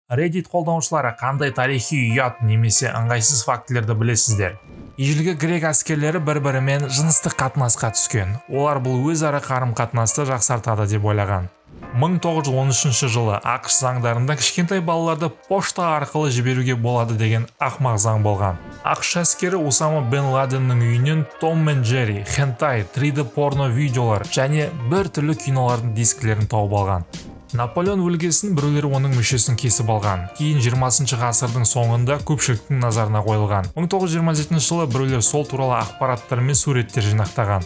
Reddit қолданушылары, қандай тарихи ұят немесе ыңғайсыз фактілерді білесіздер? Ежелгі грек әскерлері бір-бірімен жыныстық қатынасқа түскен. Олар бұл өзара қарым-қатынасты жақсартады деп ойлаған. 1913 жылы АҚШ заңдарында кішкентай балаларды пошта арқылы жіберуге болады деген ақмақ заң болған. АҚШ әскері Усама бен Ладеннің үйінен Том мен Джерри, хентай, 3D порно видеолар және бір түрлі кинолардың дискілерін тауып алған. Наполеон өлгесін біреулер оның мүшесін кесіп алған. Кейін 20 ғасырдың соңында көпшіліктің назарына қойылған. 1927 жылы біреулер сол туралы ақпараттар мен суреттер жинақтаған.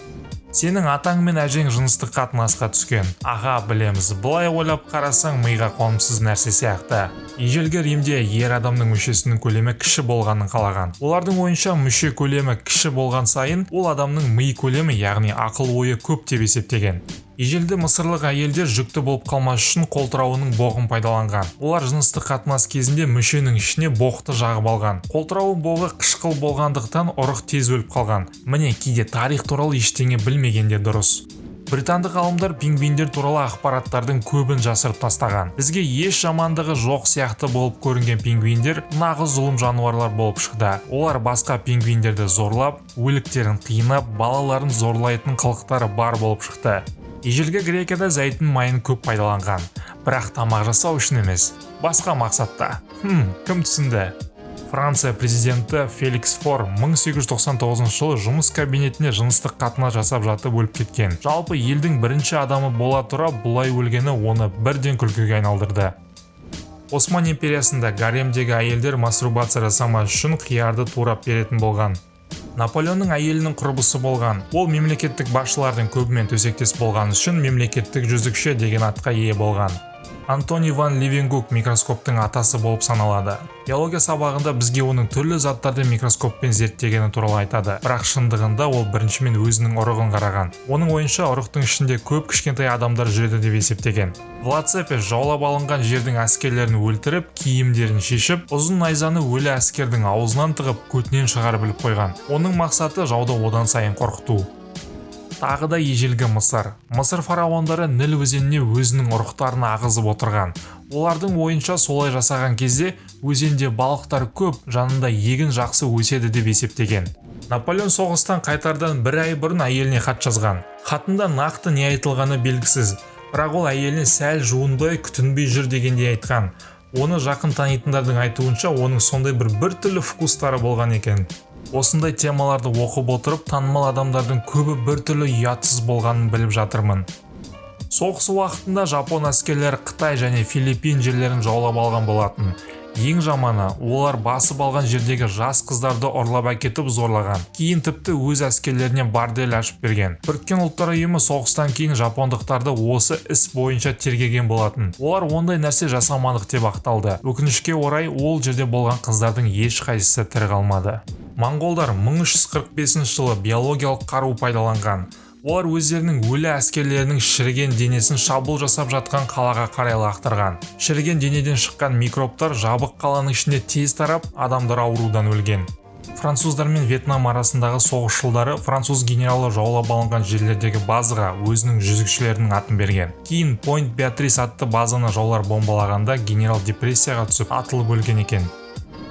Сенің атаң мен әжең жыныстық қатынасқа түскен. Аға, білеміз, былай ойлап қарасаң, миға қонымсыз нәрсе сияқты. Ежелгі Римде ер адамның мүшесінің көлемі кіші болғанын қалаған. Олардың ойынша, мүше көлемі кіші болған сайын, ол адамның ми көлемі, яғни ақыл ойы көп деп есептеген. Ежелгі мысырлық әйелдер жүкті болып қалмас үшін қолтырауынның боғын пайдаланған. Олар жыныстық қатынас кезінде мүшенің ішіне боқты жағып алған. Қолтырауын боғы қышқыл болғандықтан, ұрық тез өліп қалған. Міне, кейде тарих туралы ештеңе білмеген де дұрыс. Британдық ғалымдар пингвиндер туралы ақпараттардың көбін жасырып тастаған. Бізге еш жамандығы жоқ сияқты болып көрінген пингвиндер нағыз зұлым жануарлар болып шықты. Олар басқа пингвиндерді зорлап, өліктерін қинап, балаларын зорлайтын қылықтары бар болып шықты. Ежелгі Грекияда зәйтүн майын көп пайдаланған, бірақ тамақ жасау үшін емес, басқа мақсатта. Кім түсінді? Франция президенті Феликс Фор 1899 жылы жұмыс кабинетіне жыныстық қатынас жасап жатып өліп кеткен. Жалпы, елдің бірінші адамы бола тұра бұлай өлгені оны бірден күлкіге айналдырды. Осман империясында гаремдегі әйелдер мастурбация жасамас үшін қиярды турап беретін болған. Наполеонның әйелінің құрбысы болған. Ол мемлекеттік басшылардың көбімен төсектес болған үшін мемлекеттік жүзікші деген атқа ие болған. Антони ван Левенгук микроскоптың атасы болып саналады. Биология сабағында бізге оның түрлі заттарды микроскоппен зерттегені туралы айтады, бірақ шындығында ол біріншімен өзінің ұрығын қараған. Оның ойынша, ұрықтың ішінде көп кішкентай адамдар жүреді деп есептеген. Влад Цепеш жаулап алынған жердің әскерлерін өлтіріп, киімдерін шешіп, ұзын найзаны өлі әскердің аузынан тығып, көтінен шығарып іліп қойған. Оның мақсаты — жауды одан сайын қорқыту. Тағы да ежелгі Мысыр. Мысыр фараондары Ніл өзеніне өзінің ұрықтарын ағызып отырған. Олардың ойынша, солай жасаған кезде өзенде балықтар көп, жанында егін жақсы өседі деп есептеген. Наполеон соғыстан қайтардан бір ай бұрын әйеліне хат жазған. Хатында нақты не айтылғаны белгісіз, бірақ ол әйеліне сәл жуынбай, күтінбей жүр дегендей айтқан. Оны жақын танитындардың айтуынша, оның сондай бір біртүрлі вкустары болған екен. Осындай темаларды оқып отырып, танымал адамдардың көбі біртүрлі ұятсыз болғанын біліп жатырмын. Соғыс уақытында жапон әскерлері Қытай және Филиппин жерлерін жаулап алған болатын. Ең жаманы, олар басып алған жердегі жас қыздарды ұрлап әкетіп, зорлаған. Кейін тіпті өз әскерлеріне бордель ашып берген. Біріккен Ұлттар Ұйымы соғыстан кейін жапондықтарды осы іс бойынша тергеген болатын. Олар ондай нәрсе жасамадық деп ақталды. Өкінішке орай, ол жерде болған қыздардың ешқайсысы тірі қалмады. Моңғолдар 1345 жылы биологиялық қару пайдаланған. Олар өздерінің өлі әскерлерінің шіріген денесін шабуыл жасап жатқан қалаға қарай лақтырған. Шіріген денеден шыққан микробтар жабық қаланың ішінде тез тарап, адамдар аурудан өлген. Француздар мен Вьетнам арасындағы соғыс жылдары француз генералы жаулап алынған жерлердегі базаға өзінің жүзікшілерінің атын берген. Кейін Пойнт Беатрис атты базаны жаулар бомбалағанда, генерал депрессияға түсіп, атылып өлген екен.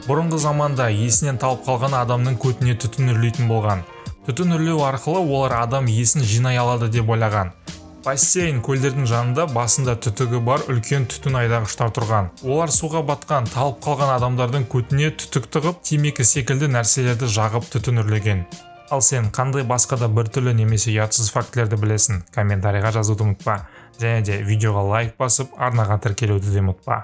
Бұрынғы заманда есінен талып қалған адамның көтіне түтін үрлейтін болған. Түтін үрлеу арқылы олар адам есін жинай алады деп ойлаған. Бассейн, көлдердің жанында басында түтігі бар үлкен түтін айдағыштар тұрған. Олар суға батқан, талып қалған адамдардың көтіне түтік тығып, темекі секілді нәрселерді жағып, түтін үрлеген. Ал сен қандай басқа да біртүрлі немесе ұятсыз фактілерді білесің? Комментарийға жазуды ұмытпа және де видеоға лайк басып, арнаға тіркелуді де ұмытпа.